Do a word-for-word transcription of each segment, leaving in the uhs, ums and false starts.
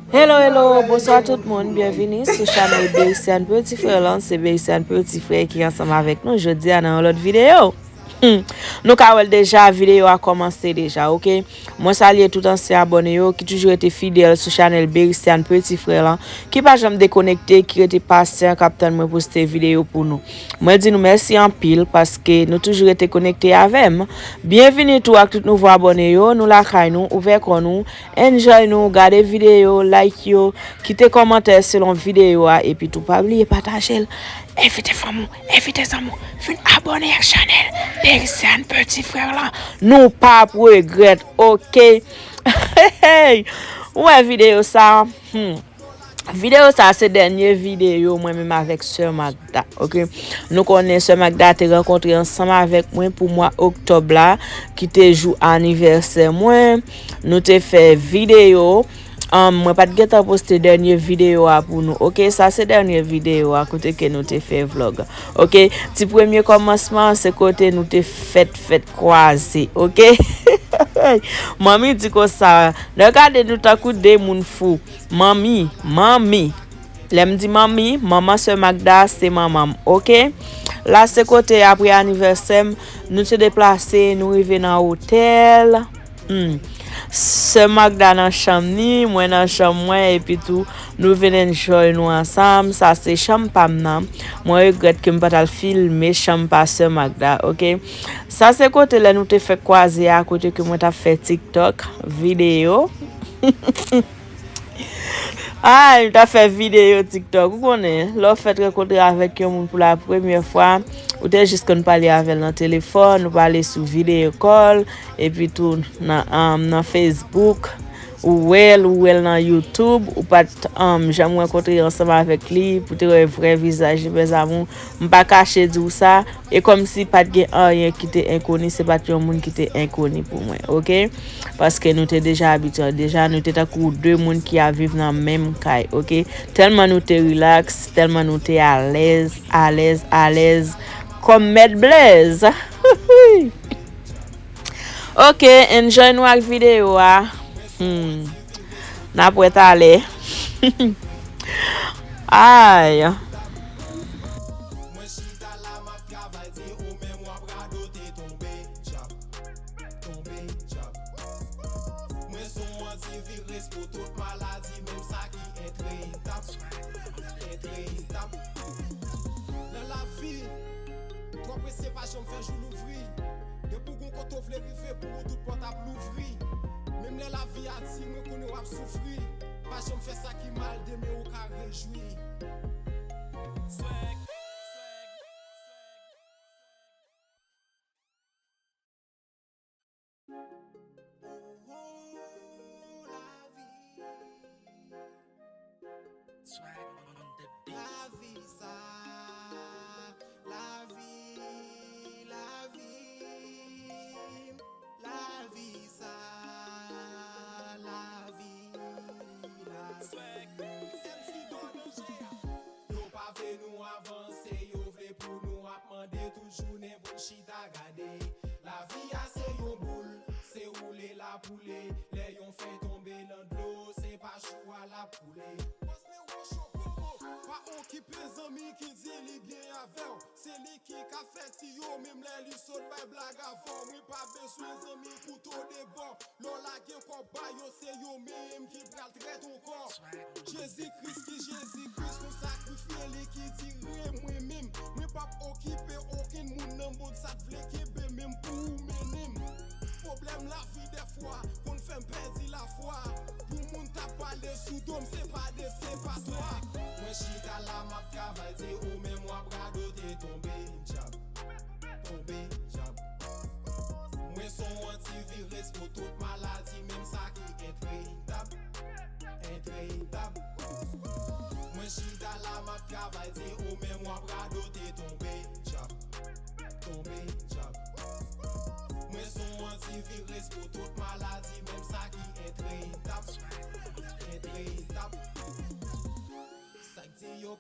Hello, hello, bonswa tout moun, byenvini sou chanèl Bericiane Petit Frère lan, se Bericiane Petit Frère ki ansanm avèk nou jodi a nan yon lòt videyo. Hmm. Nou ka wè l deja, videyo a kòmanse deja, oke? Mwen salye tout ansyen abòne yo ki toujou rete fidèl sou chanèl Bericiane Petit Frère lan, ki pa janm dekonekte, ki rete pasyan k ap tann mwen poste videyo pou nou. Mwen di nou mèsi anpil paske nou toujou rete konekte avè m. Byenvini tou ak tout nouvo abòne yo, nou lakay nou, ouvè kò nou, enjoy nou, gade videyo, like yo, kite kòmantè selon videyo a, epi tou pa bliye pataje l. Envite fanmi w, envite zanmi w, vin abòne ak chanèl Bericiane Petit Frère lan. Nou p ap regrèt, oke? Ou wè videyo sa? Hmm. Videyo sa se dènye videyo mwen menm avèk sè Magda, oke? Nou konnen sè Magda te rankontre ansanm avèk mwen pou mwa oktòb la, ki te jou anivèsè mwen. Nou te fè videyo. Um, mwen pa t gentan poste dènye videyo a pou nou, oke? Sa se dènye videyo a kote ke nou te fè vlòg, oke? Ti premye kòmansman se kote nou te fèt fèt kwaze, oke? Manmi di konsa, nan gade nou tankou de moun fou. Manmi, manmi. Lè m di manmi, manman sè Magda se manman m, oke? La se kote apre anivèsè m, nou te deplase, nou rive nan otèl. Hmm. Sè Magda nan chanm ni, mwen nan chanm mwen, epi tou, nou vin enjoy nou ansanm. Sa se chanm pa m nan. Mwen regrèt ke m pa t al filme chanm pa sè Magda, oke? Sa se kote lè nou te fè kwaze a, kote ke mwen t ap fè TikTok, videyo. Ay, m ta fè videyo TikTok. Ou konnen, lè w fèt rankontre avèk yon moun pou la premyè fwa, ou te jis konn pale avè l nan telefòn, ou pale sou videyo call, epi tou nan, um, nan Facebook, ou wè l, ou wè l nan YouTube, ou pa t, um, janm rankontre ansanm avèk li, pou te wè vrè vizaj li, mes amours. M pa kache di w sa, e kòmsi pa t gen anyen ki te enkoni, se pa t yon moun ki te enkoni pou mwen, oke? Paske nou te deja abitye, deja nou te tankou de moun ki ap viv nan menm kay, oke? Tèlman nou te rilaks, tèlman nou te alèz, alèz, alèz, kòm Mèt Blèz. Oke, enjoy nou ak videyo a. Hmm. N ap wè talè. Ay. Mwen chita la, m ap travay di ou menm w ap radote, tonbe, djab, tonbe, djab. Mwen se yon antivirès pou tout maladi, menm sa ki entretap, entretap. Nan lavi, twò prese pa janm fè jou louvri. Depi w gon kote w vle rive, pou ou tout pòt ap louvri. Menm lè lavi a di mwen konnen w ap soufri, pa janm fè sa ki mal, demen ou ka rejwi. Swag. Swag on the beat. Lavi sa, lavi, lavi, lavi sa, lavi, lavi. Swag. M C Don Danje a. Yo pa vle nou avanse, yo vle pou nou ap mande toujou, nenpòt chita gade. Lavi a se yon boul, se woule l ap woule. Lè yon fèy tonbe nan dlo, se pa chou a l ap koule. Bòs Nero Show promo. Pa okipe zanmi ki di li byen avè w. Se li ki ka fè tiyo, menm lè li sot bay blag avè w. Mwen pa bezwen zanmi kouto de bò. Lè w lage kòb ba yo, se yo menm ki pral trèt ou ankò. Jezi Kris ki Jezi Kris, nou sakrifye li ki dire mwen menm. Mwen p ap okipe okenn moun nan mond, sa k vle kenbe menm pou ou mennen m. Pwoblèm lavi dèfwa konn fè m pèdi lafwa. Pou moun t ap pale sou do m, se pa de, se pa twa. Mwen chita la, m ap travay, di ou menm w ap radote, tonbe, djab. Tonbe, djab. Mwen se yon antivirès pou tout maladi, menm sa ki entretap, entretap. Mwen chita la, m ap travay, di ou menm w ap radote, tonbe, djab, tonbe, djab. Mwen se yon antivirès pou tout maladi, menm sa ki entretap, entretap. Sa k di yo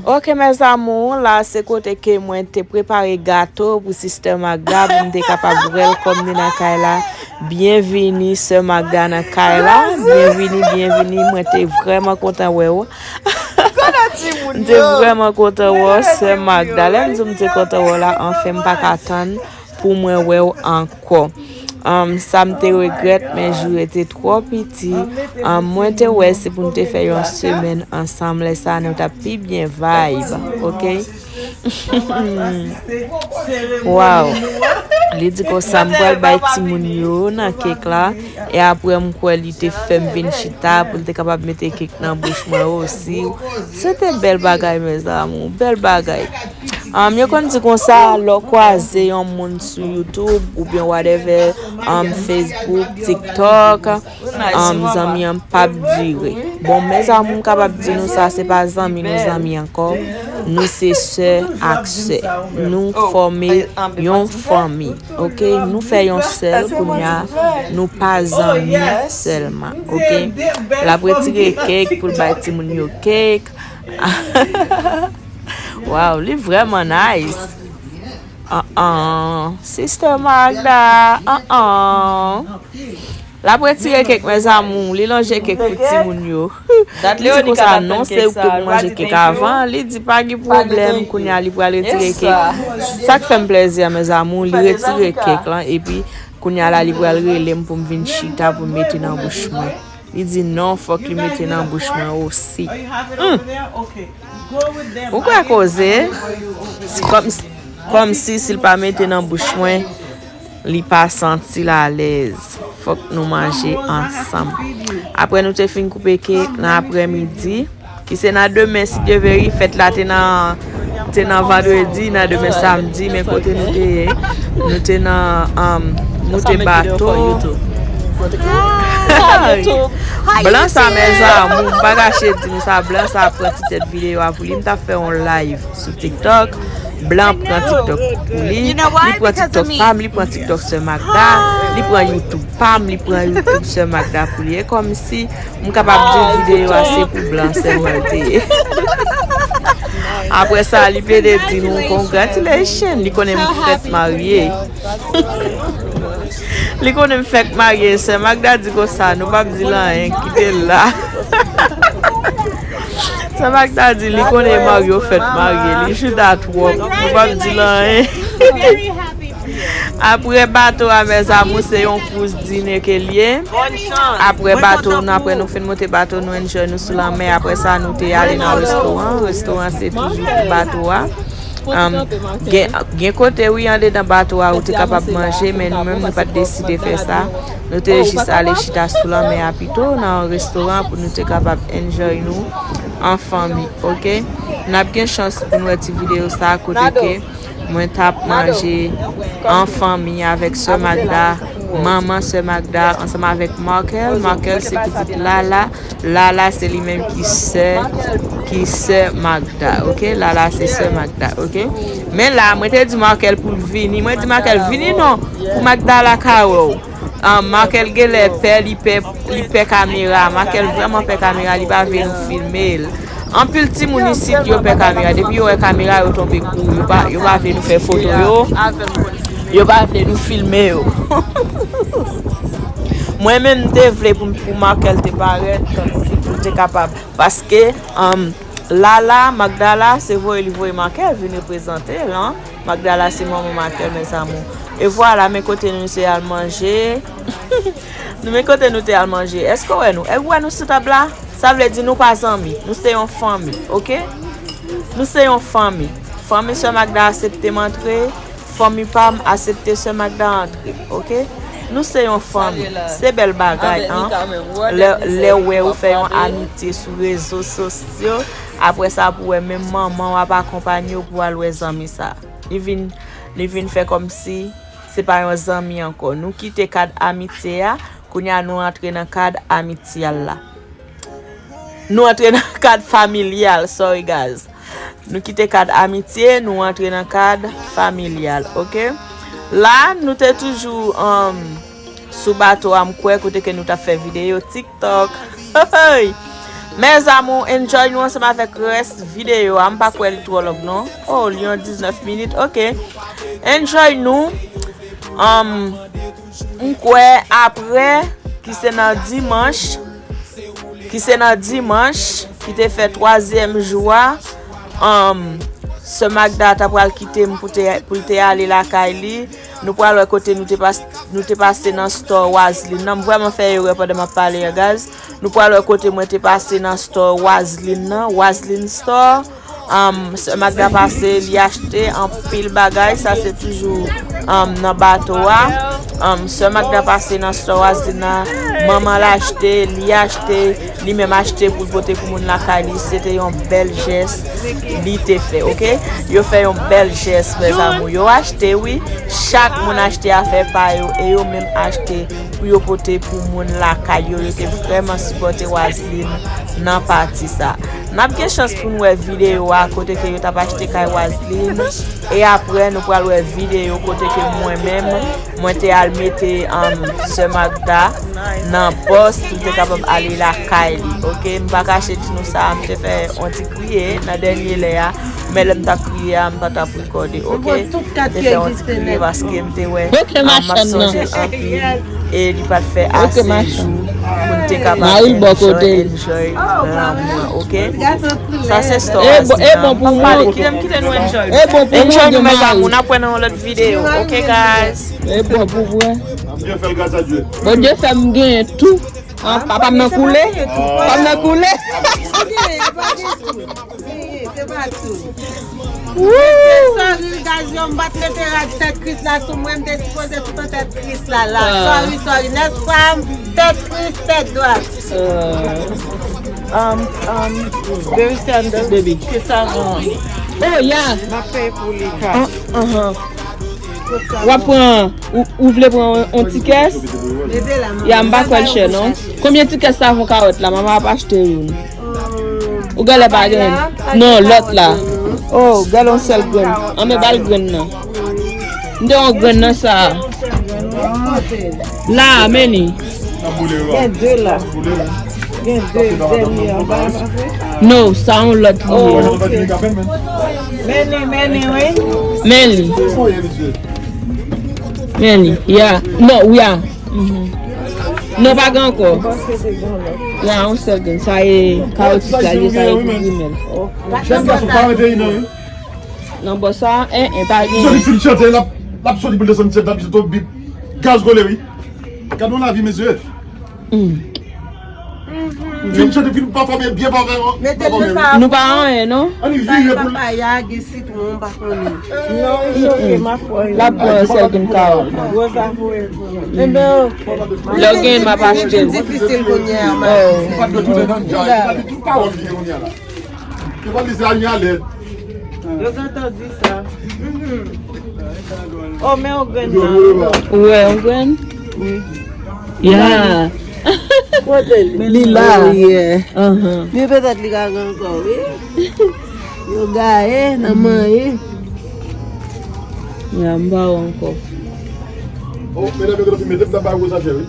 Ok, mes amours, la se kote ke mwen te prepare gato pou Sister Magda, pou m te kapab welcome li nan kay la. Byenvini, Sè Magda nan kay la. Byenvini, byenvini. Mwen te vrèman kontan wè w. M te vrèman kontan wè w, Sè Magda. Lè m di w m te kontan wè w la, anfen, m pa ka tann pou mwen wè w ankò. Um, sa m te regrèt, men jou yo te twò piti. Um, mwen te wè se pou n te fè yon semèn ansanm, lè sa a nou t ap pi byen vibe, ok? Wow! Li di konsa, m pral bay timoun yo nan kèk la, e apre m kwè li te fè m vin chita pou l te kapab mete kèk nan bouch mwen osi. Se te bèl bagay, mes amours, bèl bagay. Um, yo konn di konsa, lè w kwaze yon moun sou YouTube oubyen whatever, um, Facebook, TikTok, um, zanmi an p ap dire. Bon, mes amours, m kapab di nou sa, se pa zanmi nou zanmi ankò. Nou se sè ak sè. Nou fòme yon fanmi, ok? Nou fè yon sèl kounye a, nou pa zanmi sèlman, ok? L ap retire kèk pou l bay timoun yo kèk. Wow, li vrèman nice. An an. Sister Magda, an an. L ap retire kèk, mes amours, li lonje kèk pou timoun yo. Li di konsa, non, se ou ki te pou manje kèk avan. Li di pa gen pwoblèm, kounye a li pral retire kèk. Sa k fè m plèzi a, mes amours, li retire kèk lan, epi kounye a la li pral rele m pou m vin chita pou m mete nan bouch mwen. Li di non, fòk li mete nan bouch mwen osi. Hmm. Ou kwè koze? Kòm, kòmsi si l pa mete nan bouch mwen, li pa santi l alèz. Fòk nou manje ansanm. Apre nou te fin koupe kèk nan aprèmidi, ki se nan demen, si Dye vle, fèt la te nan, te nan vandredi, nan demen samdi, men kote nou te ye, nou te nan, um, moute bato. Blan sa, mes amours, m pa kache di nou sa, blan sa pran ti tèt videyo a pou li, m t ap fè yon live sou TikTok. Blan pran TikTok pou li, li pran TikTok pa m, li pran TikTok Sè Magda, li pran YouTube pa m, li pran YouTube Sè Magda pou li. E kòmsi m kapab di w videyo a se pou blan sèlman l te ye. Apre sa, li pede di nou congratulations, li konnen m fèk marye. Li konnen m fèk marye, Sè Magda di konsa, nou p ap di l anyen, kite l la. Sè Magda di li konnen Mario fèk marye, li chita twòp, nou p ap di l anyen. Apre bato a, mes amours, se yon cruise dinner ke l ye. Apre bato, nou, apre nou fin monte bato, nou enjoy nou sou lanmè. Apre sa, nou te ale nan restoran. Restoran se toujou pou bato a. Um, gen, gen kote, wi, andedan bato a, ou te kapab manje, men nou menm, nou pa t deside fè sa. Nou te jis ale chita sou lanmè a pito, nan yon restoran pou nou te kapab enjoy nou an fanmi, ok? N ap gen chans pou n wè ti videyo sa a kote ke mwen t ap manje an fanmi avèk sè Magda, manman sè Magda, ansanm avèk Markel. Markel se pitit Lala. Lala se li menm ki sè, ki sè Magda, ok? Lala se sè Magda, ok? Men la, mwen te di Markel pou l vini. Mwen di Markel, vini non, pou Magda la ka wè w. Ah, Markel genlè pè, li pè, li pè kamera. Markel vrèman pè kamera, li pa vle nou filme l. Anpil timoun isit, yo pè kamera. Depi yo wè kamera, yo tonbe kouri. Yo pa, yo pa vle nou fè foto yo. Yo pa vle nou filme yo. Mwen menm, m te vle pou, pou Markel te parèt, kòmsi pou l te kapab. Paske, um, Lala, Magdala, se voye li voye Markel vin reprezante l, an. Magdala se manman Markel, mes amours. E vwala, men kote nou te al manje. Nou men kote nou te al manje. Èske w wè nou? Èske w wè nou sou tab la? Sa vle di nou pa zanmi. Nou se yon fanmi, ok? Nou se yon fanmi. Fanmi sè Magda aksepte m antre. Fanmi pa m aksepte sè Magda antre, ok? Nou se yon fanmi. Se bèl bagay, an. Lè, lè w wè ou fè yon amitye sou rezo sosyo, apre sa pou wè menm manman w ap akonpanye w pou al wè zanmi sa. Li vin, li vin fè kòmsi se pa yon zanmi ankò. Nou kite kad amitye a, kounye a nou antre nan kad amityal la. Nou antre nan kad familyal, sorry guys. Nou kite kad amitye, nou antre nan kad familyal, ok? La, nou te toujou, um, sou bato a, m kwè, kote ke nou t ap fè videyo TikTok. Hey! Mes amours, enjoy nou ansanm avèk rès videyo a. M pa kwè li twò long non. Oh, li yon diznèf minit. Ok. Enjoy nou. Um, m kwè apre, ki se nan dimanch, ki se nan dimanch, ki te fè twazyèm jou a, um, sè Magda ta pral kite m pou te, pou l te ale lakay li. Nou pral wè kote nou te pas-, nou te pase nan store Wazlin nan. M vrèman fè erè pandan m ap pale a, guys. Nou pral wè kote mwen te pase nan store Wazlin nan, Wazlin Store. Um, sè Magda pase, li achte anpil bagay, sa se toujou, um, nan bato a. Um, sè Magda pase nan store Wazlin nan, manman l achte, li achte, li menm achte pou l pote pou moun lakay li. Se te yon bèl jès li te fè, ok? Yo fè yon bèl jès, mes amours. Yo achte, wi. Chak moun achte afè pa yo e yo menm achte pou yo pote pou moun lakay yo. Yo te vrèman sipòte Wazlin nan pati sa. N ap gen chans pou n wè videyo a kote ke yo t ap achte kay Wazlin. E apre, nou pral wè videyo kote ke mwen menm, mwen te al mete, um, sè Magda nan bòs pou l te kapab ale lakay li. Ok, m pa kache di nou sa, m te fè yon ti kriye nan dènye lè a. Men lè m t ap kriye a, m pa t ap rekòde, ok? M te fè yon ti kriye paske m te wè, ah, m ap sonje anpil. E li pa t fè ase jou pou n te kapab enjoy, enjoy lanmou an, ok? Sa se story a, m ap pale, kite m kite nou enjoy. Enjoy nou, mes amours, n ap wè nan yon lòt videyo, ok, guys? E bon pou vre. Bondye fè m genyen tou. Ah, papa m nan koule. Papa m nan koule. Se pa tou. Sorry, guys, yo, m pa t mete rad tèt Kris la sou mwen, m te sipoze sou tèt Kris la, la. Sorry, sorry, nèspa, tèt Kris, tèt dwat. Um, um, Baby Sanders, baby. Ki sa, um, oh, yeah. M ap peye pou li, ka. Uh, uh-huh. W ap pran, ou, ou vle pran yon, yon ti kès? Ya, m pa kwè l chè, non. Konbyen ti kès savon kawòt la? Manman ap achte youn. Ou genlè pa gen? Non, lòt la. Oh, gade yon sèl grenn. An men ba l grenn nan. M te yon grenn nan sa. La, men li. Gen de la. Gen de dènye anba la. No, sa yon lòt li ye. Oh, ok. Men li, men li, wi. Men li. Men li. Yeah. No, yeah. Mhm. Non, pa gen ankò. Ya, yon sèl grenn. Sa e kawotik la, ye sa e pou grimèl. Jèn gason pa mete inan, wi. Nan bò sa, en, en, pa gen. Jodi fin chante, l ap, l ap soti pou l desann sèt, l ap soti bip. Gaz kole, wi. Gad yon lavi, mesye. Hmm. Fin chante, fin pa fòme, byen pa fè. Nou pa anyen, non? Ann vire pou l. Papaya, gen sitwon, m pa konnen. Non, it's ok, m ap pran. L ap pran sèl grenn kawòt la. Rosa voye pou mwen. Enben, ok. Lè w gen, m ap achte l. Difisil kounye a, m ap achte. Ou pa dwe tounen nan djay, ou pa dwe tout pawòl li gen kounye a la. Yo pa di se a yon alèt. Yo gentan di sa. Oh, men yon grenn nan. Ou wè yon grenn? Wi. Ya. Kote li? Li la. Oh, yeah. Anhan. Men petèt li ka gen ankò, wi. Yo gaye nan manyen. Ya, m pa wè ankò. Oh, medam yo gentan fin mete, m ta bay Rosa chè, wi.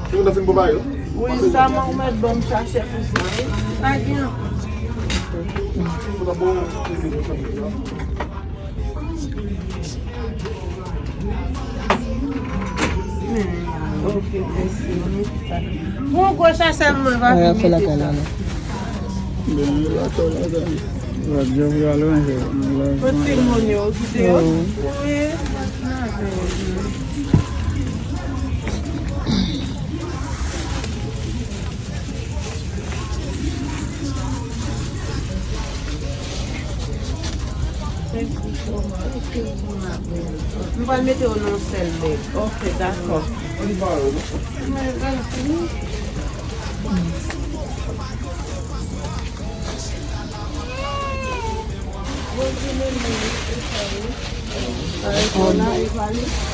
Yo gentan fin pwepare, wi. Wi, sa mwen ou mèt ban m chachè pou sa, wi. Pa gen ankò. Ok, mèsi. Bon, gwo chachè mwen pa fin mete sa. Kot timoun yo? Kite yo? Wi. M pral mete yo nan yon sèl bèg. Ok, dakò.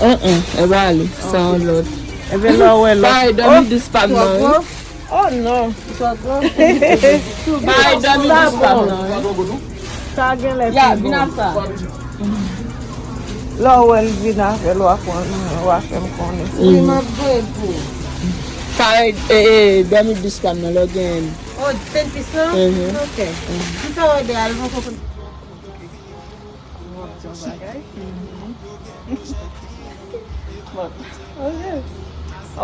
An, an, e pa li, sa yon lòt. Ebyen, lè w wè lòt. Bay dòmi dous pa m nan, wi. Oh non. Bay dòmi dous pa m nan, wi. Sa genlè pi bon. Lè w wè l vin avè l, w a konn, w a fè m konnen. Wi, m ap voye l pou ou. Sa Ay, e, e, dòmi dous pa m nan, lè w gen. Oh, ten piece lan? Mhm. Ok. M fè w ede al, mwen konprann. Bon, ok.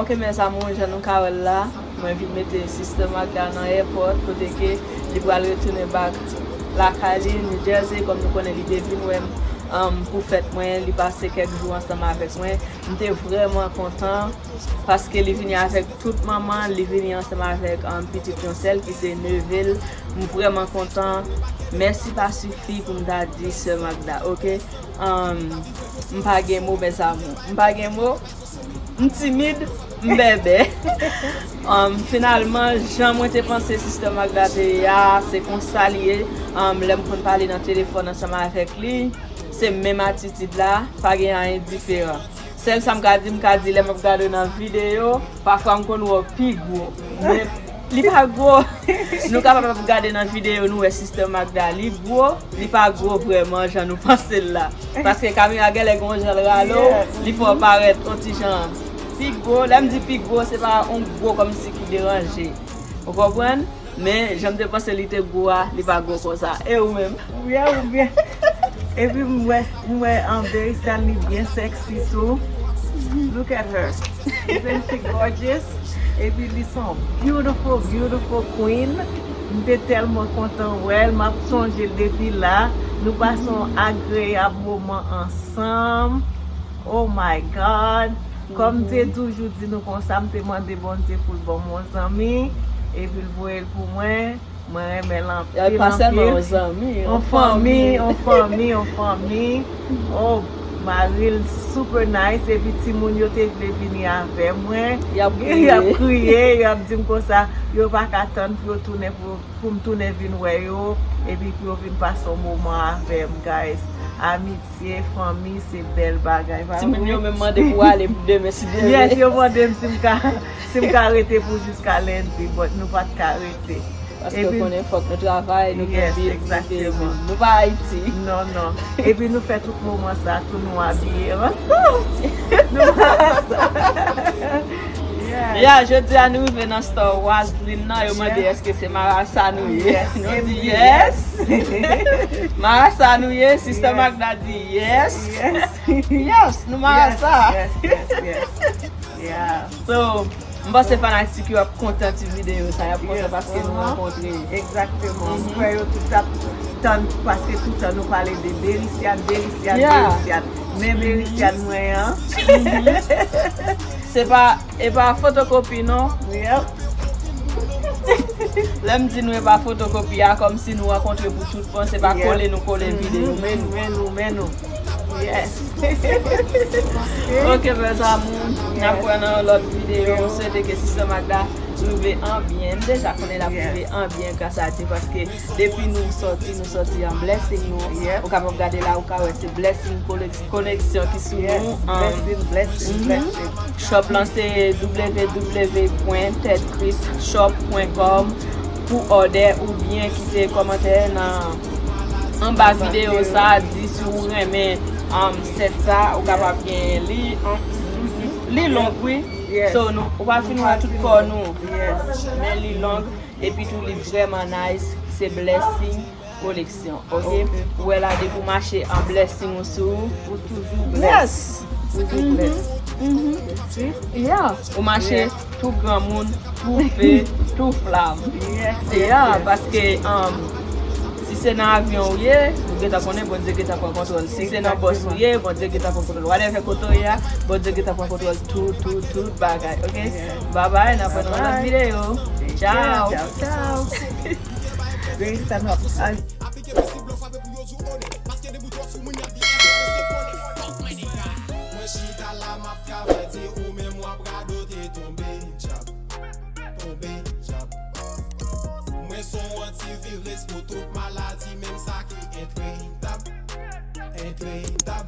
Ok, mes amours, jan nou ka wè l la, mwen vin mete Sister Magda nan airport, kote ke li pral retounen back lakay li, New Jersey, kòm nou konnen li te vin wè m, um, pou fèt mwen, li pase kèk jou ansanm avèk mwen. M te vrèman kontan, paske li vini avèk tout manman, li vini ansanm avèk, um, pitit yon sèl ki se neve l. M vrèman kontan. Mèsi pa sifi pou m ta di sè Magda, ok? Um, m pa gen mo, mes amours. M pa gen mo. M timid, m bèbè. Um, finalman, jan mwen te panse Sister Magda te ye a, se konsa li ye. Um, lè m konn pale nan telefòn ansanm avèk li, se menm atitid la, pa gen anyen diferan. Sèl sa m ka di, m ka di lè m ap gade w nan videyo, pafwa m konn wè w pi gwo. Men li pa gwo. Nou kapab ap gade nan videyo, nou wè Sister Magda, li gwo, li pa gwo vrèman jan nou panse l la. Paske kamera genlè gen yon jan l rale w, li fè w parèt yon ti jan pi gwo. Lè m di pi gwo, se pa yon gwo kòmsi ki deranje. Ou konprann? Men, jan m te panse li te gwo a, li pa gwo konsa. E ou menm? Ou byen, ou byen. Epi m wè, m wè an Berisiane li byen sexy tou. Look at her. Isn't she gorgeous? Epi li se yon beautiful, beautiful queen. M te tèlman kontan wè l. M ap sonje l depi la. Nou pase yon agreyab moman ansanm. Oh my God. Kòm m te toujou di nou konsa, m te mande Bondye pou l ban m yon zanmi, epi l voye l pou mwen. Mwen renmen l anpil, pa sèlman anpil. Yon zanmi, yon fanmi, yon fanmi, yon fanmi. Oh, mari l super nice, epi timoun yo te vle vini avè mwen. Y ap kriye. Y ap kriye, y ap di m konsa, yo pa ka tann pou yo tounen pou, pou m tounen vin wè yo, epi pou yo vin pase yon moman avè m, guys. Ami, Fanmi se bèl bagay, pa vre? Timoun yo menm mande pou ale pou demen, si Dye vle. Yes, yo mande m si m ka, si m ka rete pou jiska lendi, but nou pa t ka rete. Paske w konnen fòk nou travay, nou gen bi, nou gen bi. Nou pa Ayiti. Non, non. Epi nou fè tout moman sa tou, nou abiye ansanm. Nou pa ansanm. Ya, jodi a nou rive nan store Waseline nan, yo mande èske se marasa nou ye. Nou di yes. Marasa nou ye, Sister Magda di yes. Yes, nou marasa. Yes, yes, yes. Yeah. So, m panse fanatik yo ap kontan ti videyo sa, y ap kontan paske nou rankontre. Egzakteman. M kwè yo tout ap tann, paske toutan nou pale de Berisiane, Berisiane, Berisiane. Men Berisiane mwen an. Se pa, e pa fotokopi non. Lè m di nou e pa fotokopi a, kòmsi nou rankontre pou tout bon, se pa kole nou kole videyo, men nou. Men nou, men nou. Yes. Ok, mes amours, n ap wè nan yon lòt videyo. M swete ke Sister Magda rive an byen. M deja konnen l ap rive an byen gras a Dye, paske depi nou sòti, nou sòti an blessing nou. Ou kapab gade la, ou ka wè se blessing koleksyon ki sou nou. Blessing, blessing, blessing. Shop lan se w w w pwen ted chris shop pwen com pou òdè oubyen kite kòmantè nan anba videyo sa, di si w renmen, um, sèt sa, ou kapab genyen li. Li long, wi. So, nou, ou pa fin wè tout kò nou. Men li long, epi tou li vrèman nice. Se blessing koleksyon, ok? Ou wè la, depi w mache an blessing ou sou ou. Ou toujou bless. Toujou bless. Yeah. Ou mache tou granmoun, tou fe, tou flam. Yeah, paske, um, si se nan avyon ou ye, ou gentan konnen Bondye gentan pran kontwòl. Si se nan bòs ou ye, Bondye gentan pran kontwòl. Whatever kote ou ye a, Bondye gentan pran kontwòl tout, tout, tout bagay, ok? Bye bye, n ap wè nan lòt videyo. Ciao. Ciao, ciao. Grace, stand up. Ay. Aplike prensip blan frape pou yo di w one. Paske de bout wòf sou moun y ap di èske yo se konnen. Fuck my nigga. Mwen chita la m ap travay di ou menm w ap radote tonbe djab. Tonbe djab. Mwen se yon antiviris pou tout maladi, menm sa ki entretab. Entretab.